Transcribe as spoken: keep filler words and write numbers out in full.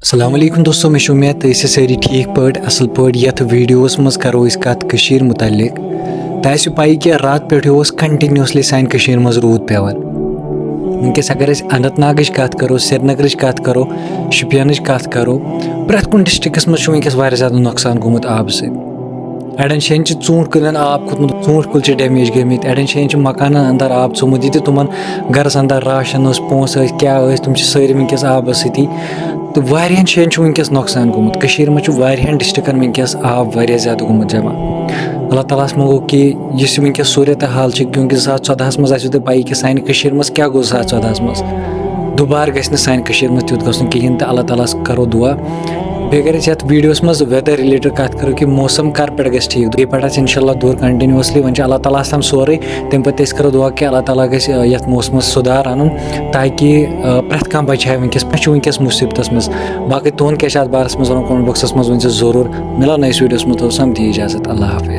السلام علیکم دوستو، مےٚ چھِ اُمید تُہۍ ٲسِو سٲری ٹھیٖک پٲٹھۍ، اَصٕل پٲٹھۍ۔ یَتھ ویٖڈیووَس منٛز کَرو أسۍ کَتھ کٔشیٖرِ مُتعلِق۔ تۄہہِ آسِوٕ پَیی کہِ راتہٕ پٮ۪ٹھٕے اوس continuously سانہِ کٔشیٖرِ منٛز روٗد پٮ۪وان۔ وٕنکیٚس اگر أسۍ اننت ناگٕچ کَتھ کَرو، سرینگرٕچ کَتھ کَرو، شُپینٕچ کَتھ کَرو، پرٛٮ۪تھ کُنہِ ڈِسٹِرٛکَس منٛز چھُ وٕنکیٚس واریاہ زیادٕ نۄقصان گوٚمُت آبہٕ سۭتۍ۔ اَڑٮ۪ن جایَن چھِ ژوٗنٛٹھۍ کُلٮ۪ن آب کھوٚتمُت، ژوٗنٛٹھۍ کُلۍ چھِ damage گٔمٕتۍ، اَڑٮ۪ن جایَن چھِ مکانَن اندر آب ژوٚمُت، یہِ تہِ تِمَن گَرَس اندر راشن ٲس، پونٛسہٕ ٲسۍ، کیٛاہ ٲسۍ، تِم چھِ سٲری وٕنکیٚس آبَس سۭتی۔ تہٕ واریاہَن جایَن چھُ وٕنکیٚس نۄقصان گوٚمُت۔ کٔشیٖرِ منٛز چھُ واریاہَن ڈِسٹِرٛکَن وٕنکیٚس آب واریاہ زیادٕ گوٚمُت جمع۔ اللہ تعالیٰ ہَس منٛگو کہِ یُس یہِ وٕنکیٚس صوٗرت حال چھِ، کیونکہِ زٕ ساس ژۄدہَس منٛز آسِوٕ تۄہہِ پَیی کہِ سانہِ کٔشیٖرِ منٛز کیٛاہ گوٚو زٕ ساس ژۄدہَس منٛز۔ دُبارٕ گژھِ نہٕ سانہِ کٔشیٖرِ منٛز تیُتھ گژھُن کِہیٖنۍ، تہٕ اللہ تعالیٰ ہَس کَرو دُعا۔ بیٚیہِ اگر أسۍ یَتھ ویٖڈیوَس منٛز weather related کَتھ کَرو کہِ موسم کَر پٮ۪ٹھ گژھِ ٹھیٖک، بیٚیہِ پَتہٕ آسہِ اِنشاء اللہ دوٗر continuously۔ وۄنۍ چھِ اللہ تعالیٰ ہَس تام سورُے، تَمہِ پَتہٕ تہِ أسۍ کَرو دُعا کہِ اللہ تعالیٰ گژھِ، آ، یَتھ موسمَس سُدھار اَنُن، تاکہِ، آ، پرٛٮ۪تھ کانٛہہ بَچہِ ہا وٕنکیٚس، مہ چھُ وٕنکیٚس مُصیٖبتَس منٛز۔ باقٕے تُہُنٛد کیٛاہ چھُ اَتھ بارَس منٛز وَنُن، comment boxَس منٛز ؤنۍ زیو ضروٗر۔ مِلو نٔیِس ویٖڈیوَس منٛز، توٚتام دِیِو اِجازت، اللہ حافظ۔